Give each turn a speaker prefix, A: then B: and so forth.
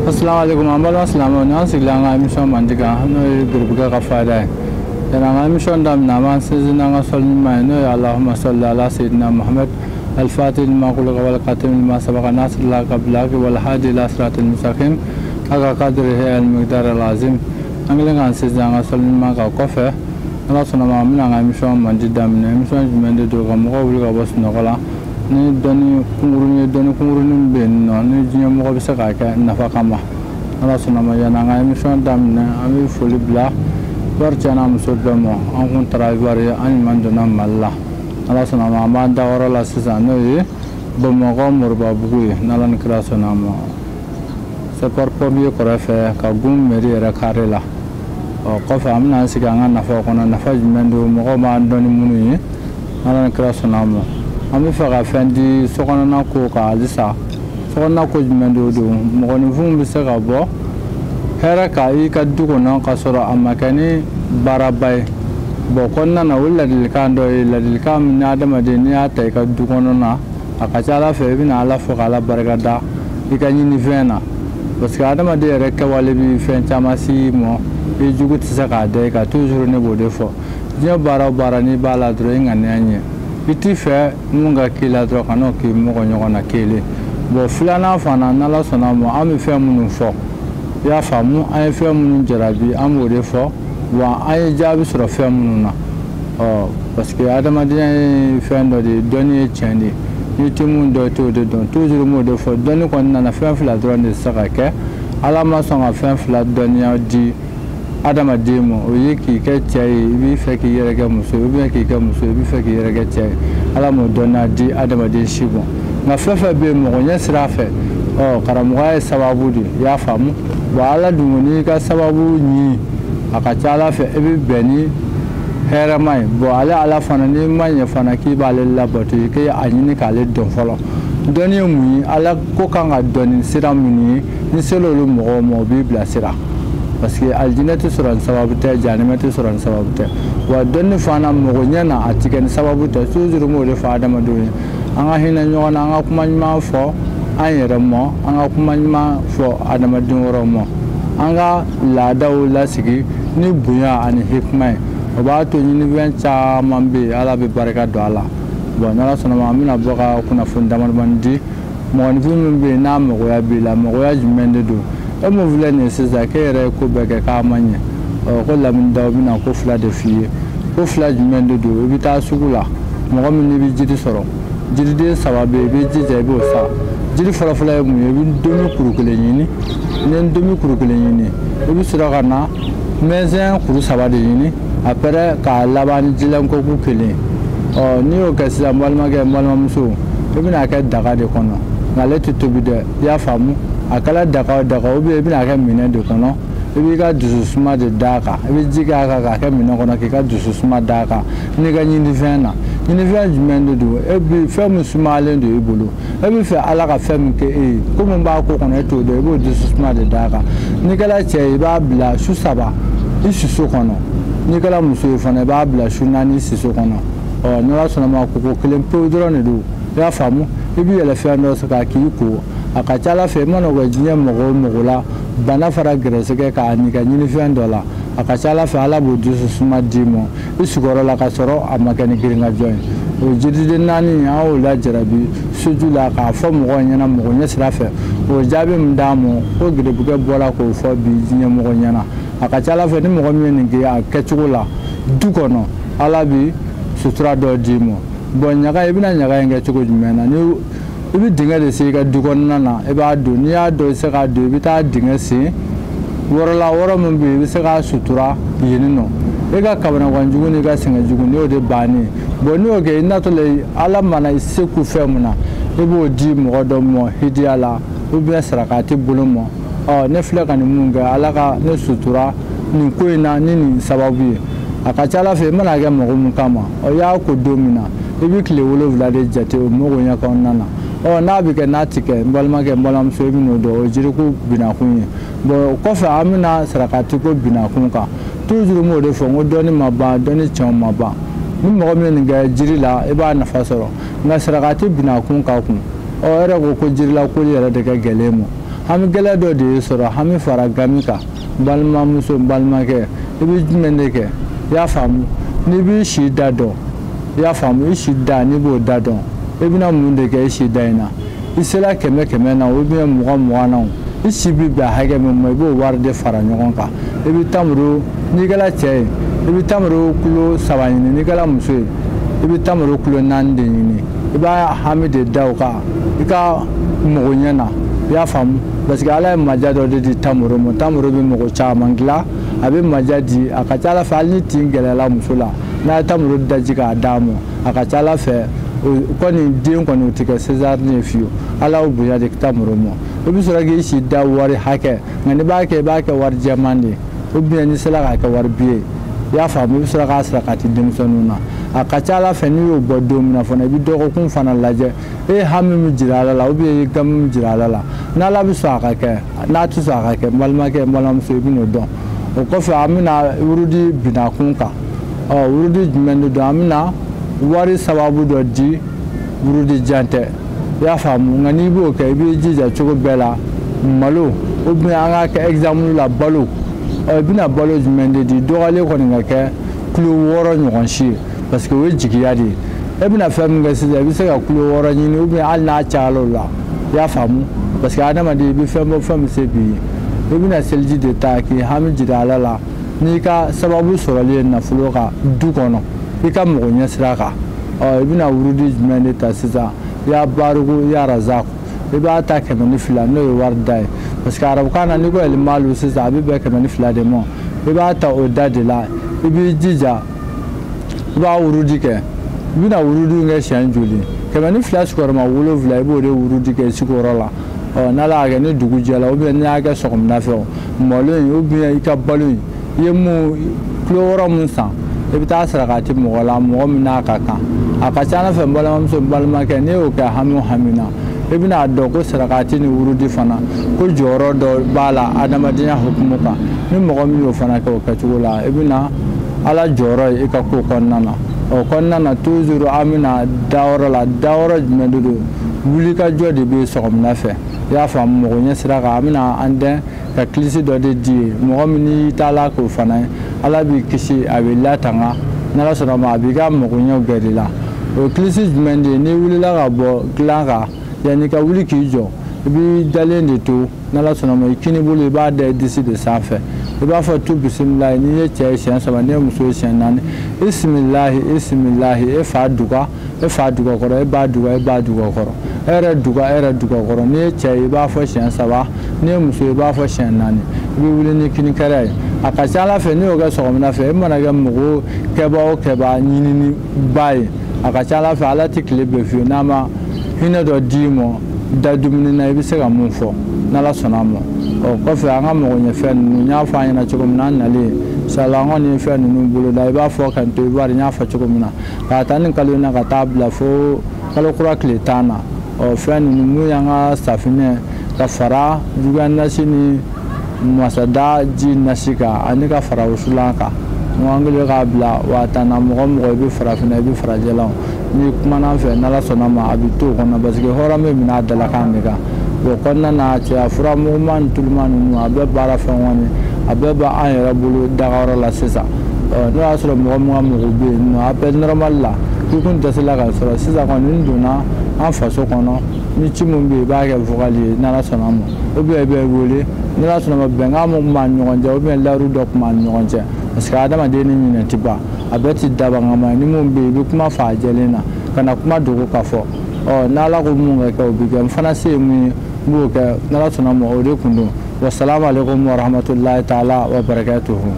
A: Assalamu alaikum an balima silamɛw, n'an sigila an ka émission mandi kan, n'o ye Garibukɛ ka fayida ye. Yani an ka émission daminɛ, an b'an sinsin n'an ka sɔli ɲuman ye, n'o ye Allahumma salli ala sayyidina Muhammad al-fatih lima khuliqa wal khatim lima sabaqa nasir al-haqq bil haqq wal hadi ila siratil mustaqim haqqa qadrihi al-miqdar al-azim. An kɛlen k'an sinsin an ka sɔli ɲuman kan kɔfɛ, Ala sɔnna ma, an bɛna an ka émission mandi daminɛ. Émission jumɛn de don? Ka mɔgɔw wuli ka bɔ sunɔgɔ la ni dɔnni kunkurunin ye, dɔnni kunkurunin min bɛ yen nɔ ni diɲɛ mɔgɔ bɛ se k'a kɛ nafa kama. Ala sɔnna ma, yanni an ka émission daminɛ, an bɛ foli bila wari cɛ n'a muso bɛɛ ma. An kun taara Ivoire, an ɲuman donna Mali la. Ala sɔnna ma, an b'an dayɔrɔ la sisan, n'o ye Bamakɔ Moribabugu ye, n'Ala ni kira sɔnna ma, sapeur pompier kɛrɛfɛ ka gun mairie yɛrɛ carré la. Ɔ kɔfɛ, an bɛna an sigi an ka nafaw kɔnɔ. Nafa jumɛn don mɔgɔw b'an dɔn ni minnu ye? Ala ni kira sɔnna ma, an bɛ fɛ ka fɛn di sokɔnɔna ko kan halisa. Sokɔnɔna ko jumɛn don? Mɔgɔninfinw bɛ se ka bɔ hɛrɛ ka i ka du kɔnɔ ka sɔrɔ a ma kɛ ni baaraba ye. Bɔn kɔnɔna na, o ladilikan dɔ ye ladilikan min ni adamaden n'i y'a ta i ka du kɔnɔ na, a ka ca Ala fɛ i bɛna Ala fo k'Ala barika da i ka ɲinifɛn na, parce que adamaden yɛrɛ kɛwale bɛ fɛn caman si ma, i jugu tɛ se k'a da i kan. Toujours ne b'o de fɔ, diɲɛ baara o baara n'i b'a la dɔrɔn, i ŋaniya ɲɛ, i t'i fɛ mun ka k'i la dɔrɔn, kan'o k'i mɔgɔ ɲɔgɔn na kelen. Bɔn filanan fana, n'Ala sɔnna ma, an bɛ fɛn minnu fɔ, i y'a faamu, an ye fɛn minnu jarabi, an b'o de fɔ, wa an ye jaabi sɔrɔ fɛn minnu na. Ɔ parce que adamadenya ye fɛn dɔ de ye, dɔnni ye tiɲɛ de ye, n'i tɛ mun dɔn, i t'o de dɔn. Toujours m'o de fɔ, dɔnni kɔni nana fɛn fila dɔrɔn de tɛ se ka kɛ. Ala ma sɔn ka fɛn fila dɔnniya di adamaden ma, o ye k'i kɛ cɛ ye, i b'i fɛ k'i yɛrɛ kɛ muso ye, ou bien k'i kɛ muso ye, i b'i fɛ k'i yɛrɛ kɛ cɛ ye. Ala m'o dɔnniya di adamaden si ma. Nka fɛn fɛn bɛ yen mɔgɔ ɲɛ sira fɛ, ɔ karamɔgɔya ye sababu de ye, i y'a faamu. Bɔn Ala dun n'i ka sababu ɲini, a ka ca Ala fɛ i bɛ bɛn ni hɛrɛma ye. Bɔn ale Ala fana, n'i ma ɲɛ fana k'i b'ale labato, i k'a ɲini k'ale dɔn fɔlɔ. Dɔnni ye mun ye? Ala ko kan ka dɔn ni sira minnu ye, ni sera olu mɔgɔw ma, o b'i bilasira, parce que alijinɛ tɛ sɔrɔ ni sababu tɛ, jahanama tɛ sɔrɔ ni sababu tɛ. Wa dɔnni fana mɔgɔ ɲɛ na, a ti kɛ ni sababu tɛ. Toujours m'o de fɔ adamadenw ye, an ka hinɛ ɲɔgɔn na, an ka kuma ɲuman fɔ an yɛrɛ ma, an ka kuma ɲuman fɔ adamaden wɛrɛw ma, an ka laadaw lasigi ni bonya ani hikima ye. O b'a to ɲinifɛn caman bɛ yen, Ala bɛ barika don a la. Bɔn n'Ala sɔnna ma, an bɛna bɔ ka kunnafoni damadamani di mɔgɔninfin min bɛ yen n'a magoya b'i la. Magoya jumɛn de don? E mun filɛ nin ye sisan, k'e yɛrɛ ye ko bɛɛ kɛ k'a ma ɲɛ, ɔ ko Lamini Daw bɛna ko fila de f'i ye. Ko fila jumɛn de don? I bɛ taa sugu la, mɔgɔ min n'i bɛ jiri sɔrɔ, jiriden saba bɛ yen, i bɛ jija i b'o san. Jiri fɔlɔfɔlɔ ye mun ye? I bɛ ndomi kuru kelen ɲini. N'i ye ndomi kuru kelen ɲini, i bɛ sɔrɔ ka na mɛnzɛn kuru saba de ɲini, après k'a laban ni jilankɔku kelen. Ɔ n'i y'o kɛ sisan, n balimakɛ, n balimamuso, i bɛna kɛ daga de kɔnɔ, nka ale tɛ tobi dɛ, i y'a faamu. A kɛra daga o daga, ou bien i bɛna kɛ minɛn de kɔnɔ, i b'i ka dususuma de d'a kan, i bɛ ji k'a kan k'a kɛ minɛn kɔnɔ, k'i ka dususuma d'a kan n'i ka ɲinifɛn na. Ɲinifɛn jumɛn de don? E bi fɛn min sumalen don i bolo, e bɛ fɛ Ala ka fɛn min kɛ e ye, ko min b'a ko kɔnɔ, e t'o dɔn, i b'o dususuma de d'a kan. N'i kɛra cɛ ye, i b'a bila su saba i siso kɔnɔ. N'i kɛra muso ye fana, i b'a bila su naani i siso kɔnɔ. Ɔ n'Ala sɔnna ma, koko kelen pewu dɔrɔn de don, i y'a faamu. I bɛ yɛlɛ fɛn dɔ kan k'i ko, a ka ca Ala fɛ i mana kɛ diɲɛ mɔgɔ o mɔgɔ la, bana fara gɛrɛsɛgɛ k'a n'i ka ɲinifɛn dɔ la, a ka ca Ala fɛ Ala b'o dususuma d'i ma i sigiyɔrɔ la, ka sɔrɔ a ma kɛ ni girinkajɔ ye. O jiriden naani, an y'o lajarabi soju la k'a fɔ mɔgɔw ɲɛna mɔgɔ ɲɛ sira fɛ. O jaabi min d'a ma, ko Garibukɛ bɔra k'o fɔ bi diɲɛ mɔgɔ ɲɛna. A ka ca Ala fɛ ni mɔgɔ min ye nin kɛ a kɛcogo la du kɔnɔ, Ala bi sutura dɔ d'i ma. Bɔn ɲaga, i bɛna ɲaga in kɛ cogo jumɛn na? Ni i bɛ dingɛ de sen i ka du kɔnɔna na, i b'a don. N'i y'a dɔn i tɛ se k'a don, i bɛ taa dingɛ sen yɔrɔ la, yɔrɔ min bɛ yen i bɛ se k'a sutura yen nɔ. E ka kamanagan jugu n'i ka sɛgɛn jugu, n'i y'o de bannen, bɔn n'i y'o kɛ, i natɔ la, Ala mana i se ku fɛn min na, i b'o di mɔgɔ dɔ ma hidiya la, ou bien sarakati bolo ma. Ɔ ne filɛ ka nin mun kɛ, Ala ka ne sutura nin ko in na ni nin sababu ye. A ka ca Ala fɛ i mana kɛ mɔgɔ min kama, ɔ i y'a ko don min na, i bɛ tile 7 de jate o mɔgɔ ɲɛ kɔnɔna na. Ɔ n'a bɛ kɛ, n'a tɛ kɛ, n balimakɛ, n balimamuso, i bɛ n'o dɔn, o ye jiriko binakun ye. Bɔn o kɔfɛ, an bɛna sarakatiko binakun kan. Toujours m'o de fɔ, n ko dɔnni ma ban, dɔnni tiɲɛw ma ban. Ni mɔgɔ min ye nin kɛ jiri la, i b'a nafa sɔrɔ. Nka sarakati binakun ka kun. Ɔ e yɛrɛ ko ko jirila koli yɛrɛ de kɛ gɛlɛn ma. Hami gɛlɛn dɔ de y'i sɔrɔ, hami fara gami kan, n balimamuso, n balimakɛ, i bɛ jumɛn de kɛ? I y'a faamu, n'i b'i si da dɔn, i y'a faamu, i si da n'i b'o da dɔn, i bɛna mun de kɛ i si da in na? I sera 100 100 na ou bien 20 20 na, i si bɛ bɛn hakɛ min ma, i b'o wari de fara ɲɔgɔn kan. I bɛ tamaro, n'i kɛra cɛ ye, i bɛ tamaro kilo 3 ɲini, n'i kɛra muso ye, i bɛ tamaro kilo 4 de ɲini. I b'a hami de da o kan i ka mago ɲɛ na, i y'a faamu, parce que Ala ye maja dɔ de di tamaro ma. Tamaro bɛ mɔgɔ caman dilan, a bɛ maja di, a ka ca Ala fɛ hali ni tin gɛlɛyara muso la, n'a ye tamaro daji k'a d'a ma, a ka ca Ala fɛ o kɔni den kɔni o tɛ kɛ césarienne ye fiyewu. Ala y'o bonya di tamaro ma. I bɛ sɔrɔ k'i si da wari hakɛ, nka n'i b'a kɛ, i b'a kɛ wari jɛman de ye, ou bien n'i sera k'a kɛ wari biye ye, i y'a faamu, i bɛ sɔrɔ k'a sarakati denmisɛnninw na. A ka ca Ala fɛ n'i y'o bɔ don min na fana, i bɛ dɔgɔkun fana lajɛ, e ye hami min jira Ala la, ou bien i ye gami min jira Ala la, n'Ala bɛ sɔn a ka kɛ, n'a tɛ sɔn a ka kɛ, n balimakɛ, n balimamuso, i bɛ n'o dɔn. O kɔfɛ an bɛna wurudi binakun kan. Ɔ wurudi jumɛn de don? An bɛna wari sababu dɔ di, wurudi jan tɛ, i y'a faamu, nka n'i b'o kɛ, i b'i jija cogo bɛɛ la, malo ou bien an k'a kɛ exemple la balo. Ɔ i bɛna balo jumɛn de di? Dɔgɔlen kɔni ka kɛ kilo 6 ɲɔgɔn si ye, parce que o ye jigiya de ye. E bɛna fɛn min kɛ sisan, i bɛ se ka kilo 6 ɲini, ou bien hali n'a cayara o la, i y'a faamu, parce que adamaden i bɛ fɛn bɔ fɛn min se b'i ye. I bɛna seliji de ta k'i hami jira Ala la n'i ka sababu sɔrɔli ye nafolo kan du kɔnɔ, i ka mɔgɔ ɲɛ sira kan. Ɔ i bɛna wurudi jumɛn de ta sisan? Ya bariku ya razaku, i b'a ta 102, n'o ye wari da ye, parce que arabukan na n'i ko elimalu sisan, a bɛ bɛn 102 de ma. I b'a ta o da de la, i b'i jija, i b'a wurudi kɛ. I bɛna wurudi kɛ siɲɛ joli? 102 sigiyɔrɔma 7, i b'o de wurudi kɛ sigiyɔrɔ la. Ɔ n'Ala y'a kɛ ni dugu jɛra, ou bien n'i y'a kɛ sɔgɔmada fɛ, malo in ou bien i ka balo in, i ye mun kilo 6 mun san, i bɛ taa sarakati mɔgɔ la, mɔgɔ min n'a ka kan. A ka ca Ala fɛ, n balimamuso, n balimakɛ, n'i y'o kɛ hami o hami na, i bɛna dɔn ko sarakati ni wurudi fana ko jɔyɔrɔ dɔ b'a la adamadenya hukumu kan. Ni mɔgɔ min y'o fana kɛ o kɛcogo la, i bɛna Ala jɔyɔrɔ ye i ka ko kɔnɔna na. O kɔnɔna na toujours an bɛna dayɔrɔ la. Dayɔrɔ jumɛn de don? Wulikajɔ de bɛ yen sɔgɔmada fɛ, i y'a faamu, mɔgɔ ɲɛ sira kan. An bɛna an dɛn ka kilisi dɔ de di yen, mɔgɔ min n'i taala k'o fana ye, Ala b'i kisi, a b'i latanga, n'Ala sɔnna ma, a b'i ka magoɲɛw gɛrɛ i la. O kilisi jumɛn de ye? N'i wulila ka bɔ dilan kan, yanni ka wuli k'i jɔ, i b'i dalen de to, n'Ala sɔnna ma, i kini bolo i b'a da i disi de sanfɛ, i b'a fɔ tu bisimilahi. N'i ye cɛ ye siɲɛ 3, n'i ye muso ye siɲɛ 4, isimilahi isimilahi, e fa duga, e fa duga kɔrɔ, e ba duga, e ba duga kɔrɔ, e yɛrɛ duga, e yɛrɛ duga kɔrɔ. N'i ye cɛ ye i b'a fɔ siɲɛ 3, n'i ye muso ye i b'a fɔ siɲɛ 4. I bɛ wuli ni kini kɛrɛ ye. A ka ca Ala fɛ n'i y'o kɛ sɔgɔmada fɛ, e mana kɛ mɔgɔ kɛba o kɛba ɲininiba ye, a ka ca Ala fɛ Ala tɛ tile bɛɛ f'i ye, n'a ma hinɛ dɔ d'i ma da dumuni na, i bɛ se ka mun fɔ n'Ala sɔnna a ma. O kɔfɛ an ka magoɲɛfɛn ninnu, n y'a fɔ an ɲɛna cogo min na, an nalen inshallah an kɔni ye fɛn ninnu boloda, i b'a fɔ ka n to Ivoire, n y'a fɔ cogo min na, k'a ta nin kalo in na ka taa bila fo kalo kura tile 10 na. Ɔ fɛn ninnu mun y'an ka safinɛ ka fara juguya nasi ni masada ji nasi kan, ani ka fara wusulan kan, n ko an kɛlen k'a bila 10,000 na. Mɔgɔ mɔgɔ i bɛ farafinna, i bɛ farajɛla, n'i kumana an fɛ, n'Ala sɔnna ma, a bɛ to o kɔnɔ, parce que hɔrɔn bɛ minɛ a dalakan de kan. O kɔnɔna na, cɛya fura muguman ni tuluman ninnu, a bɛɛ baara fɛn kɔni, a bɛɛ b'an yɛrɛ bolo dagayɔrɔ la sisan. Ɔ n'o y'a sɔrɔ mɔgɔ min ka mago bɛ yen nɔ, appel normal la, k'i kun dɛsɛla ka sɔrɔ sisan kɔni, n donna an faso kɔnɔ, ni ci min bɛ yen, i b'a kɛ vocal ye, n'Ala sɔnna ma, ou bien i bɛ wele, n'Ala sɔnna ma, bɛnkan min b'an ni ɲɔgɔn cɛ, ou bien layiru dɔ tun b'an ni ɲɔgɔn cɛ, parce que adamaden ni ɲinɛ tɛ ban, a bɛɛ ti dabangama ye. Ni mun bɛ yen, i bɛ kuma fɔ a jɛlen na, ka na kuma dogo ka fɔ. Ɔ n'Ala ko mun ka kɛ, o bɛ kɛ. N fana se ye mun ye, n b'o kɛ, n'Ala sɔnna ma, o de kun don. Wasalamu aleykum wa rahmatulahi taala wa barakatuhu.